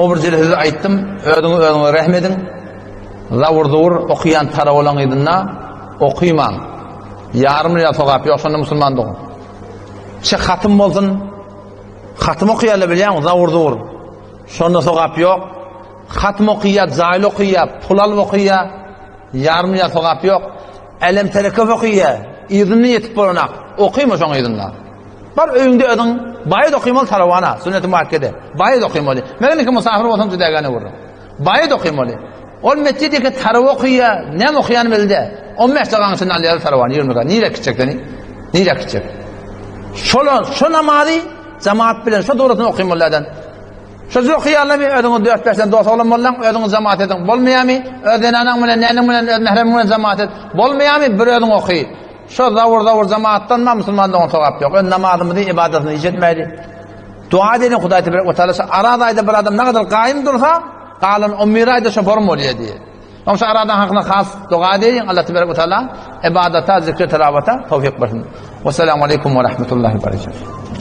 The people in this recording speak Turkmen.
O bir jele sözi aýtdym, özüňiz özüňize rehm ediň. Zawur-zuwur okaýan tarawalaň yzynda okymaň. Ýarym rýal sogap ýok şonda musulman dogan. Şe hatym bolsun. Hatym okaýarlar bilýäňmi zawur-zuwur. Şonda sogap ýok. Hatym okaýar, jaýly okaýar, pul alyp okaýar. Ýarym rýal sogap ýok. Älem terekew okaýar. Yzynda ýetip bolanak. Okyma şoň yzynda. Bar öýüňde özüň baýat okymaly tarawana, sünneti muakkede. Baýat okymaly. Meger ki musafir bolsaň jüdägäne gürrüň. Baýat okymaly. Ol metjitdeki tarawa okaýar, näme okaýany bilde. 15 dagaň içinde alýar tarawany 20 rekat. Nirä gitjek seni? Nirä gitjek? Şol şo namazy jemaat bilen şo durasyny okymaly adam. Şo okaýarlarmy özüňiz 4-5 tane dost oglan bolsaň, özüňiz jemaat ediň. Bolmaýarmy? Öz zenanaň bilen, näniň bilen, öz mähremiň bilen jemaat et. Bolmaýarmy? Bir özüň oky. Şo zawur-zawur jemaatdan ma musulman dogan sogap ýok. Ön namazymyzy, ibadatyny hiç etmäýli. Dua edeliň Hudaý tebarek we taala şu Araz aýda bir adam nägadar gaýym dursa, galan 11 aýda şo form bolýar diýýär. Oň şu Aradan hakyna has doga edeliň Allah tebarek we taala ibadata, zikre, tilawata towfik bersin. Wessalamu aleýkum we rahmetullahi we berekatuh.